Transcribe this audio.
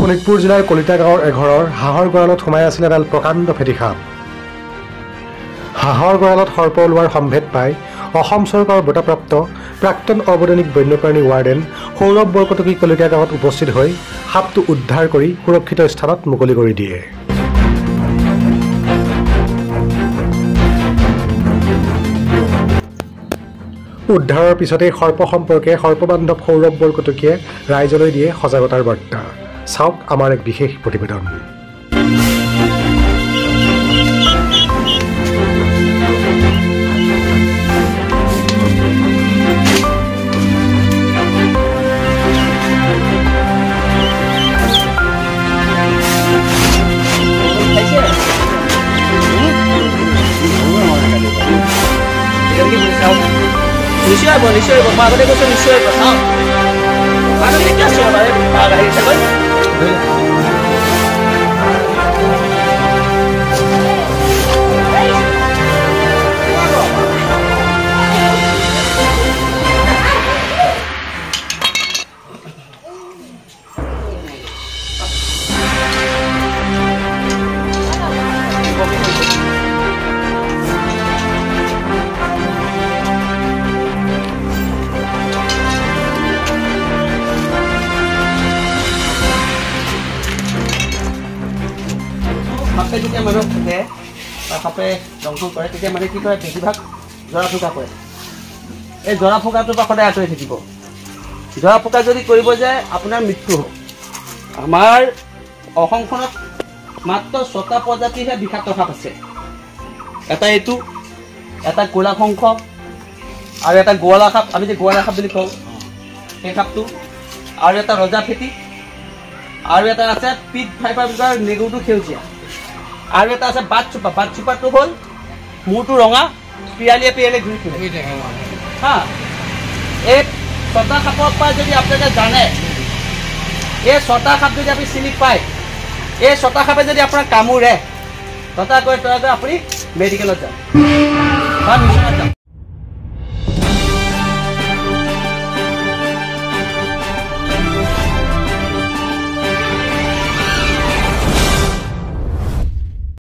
শোণিতপুৰ জিলাৰ কলিতা গাঁৱৰ এঘৰৰ হাঁহৰ গঁৰালত সোমাই আছিল এডাল প্ৰকাণ্ড ফেঁটী সাপ। হাঁহৰ গঁৰালত সৰ্প ওলোৱাৰ সম্ভেদ পাই অসম চৰকাৰৰ বঁটাপ্ৰাপ্ত প্ৰাক্তন অবৈতনিক বন্যপ্ৰাণী ৱাৰ্ডেন সৌৰভ বৰকটকী কলিতা গাঁৱত উপস্থিত হৈ সাপটো উদ্ধাৰ কৰি সুৰক্ষিত স্থানত মুকলি কৰি দিয়ে। উদ্ধাৰৰ পিছতেই সৰ্প সম্পৰ্কে সৰ্পবান্ধৱ সৌৰভ বৰকটকীয়ে ৰাইজলৈ দিয়ে সজাগতাৰ বাৰ্তা। চাওক আমাৰ এক বিশেষ প্ৰতিবেদন। নিশ্চয় আহিব, নিশ্চয় আহিব, মই আগতে কৈছোঁ নিশ্চয় আহিব। চাওক মানুহখিনি কিয় চিঞৰ মাৰে, বাঘ আহিছে গৈ। সাপে যেতিয়া মানুহক খুটে বা সাপে দংশন কৰে তেতিয়া মানে কি কৰে, বেছিভাগ জৰা ফুকা কৰে। এই জৰা ফুকাটোৰ পৰা সদায় আঁতৰি থাকিব। জৰা ফুকা যদি কৰিব যায় আপোনাৰ মৃত্যু হ'ব। আমাৰ অসমখনত মাত্ৰ 6টা প্ৰজাতিৰহে বিষাক্ত সাপ আছে। এটা এইটো, এটা ক'লা শংখ, আৰু এটা গোৱালা সাপ, আমি যে গোৱালা সাপ বুলি কওঁ সেই সাপটো, আৰু এটা ৰজা ফেঁটী, আৰু এটা আছে পিট ভাইপাৰ বুলি কয়, নেগুৰটো সেউজীয়া, আৰু এটা আছে বাটচোপা। বাটচোপাটো হ'ল মূৰটো ৰঙা, পিৰালিয়ে পিৰালিয়ে ঘূৰি ফুৰে। হা, এই 6টা সাপৰ পৰা যদি আপোনালোকে জানে, এই 6টা সাপ যদি আপুনি চিনি পায়, এই 6টা সাপে যদি আপোনাক কামোৰে, ততাকৈ ততাকৈ আপুনি মেডিকেলত যাওক বা মিছনত যাওক।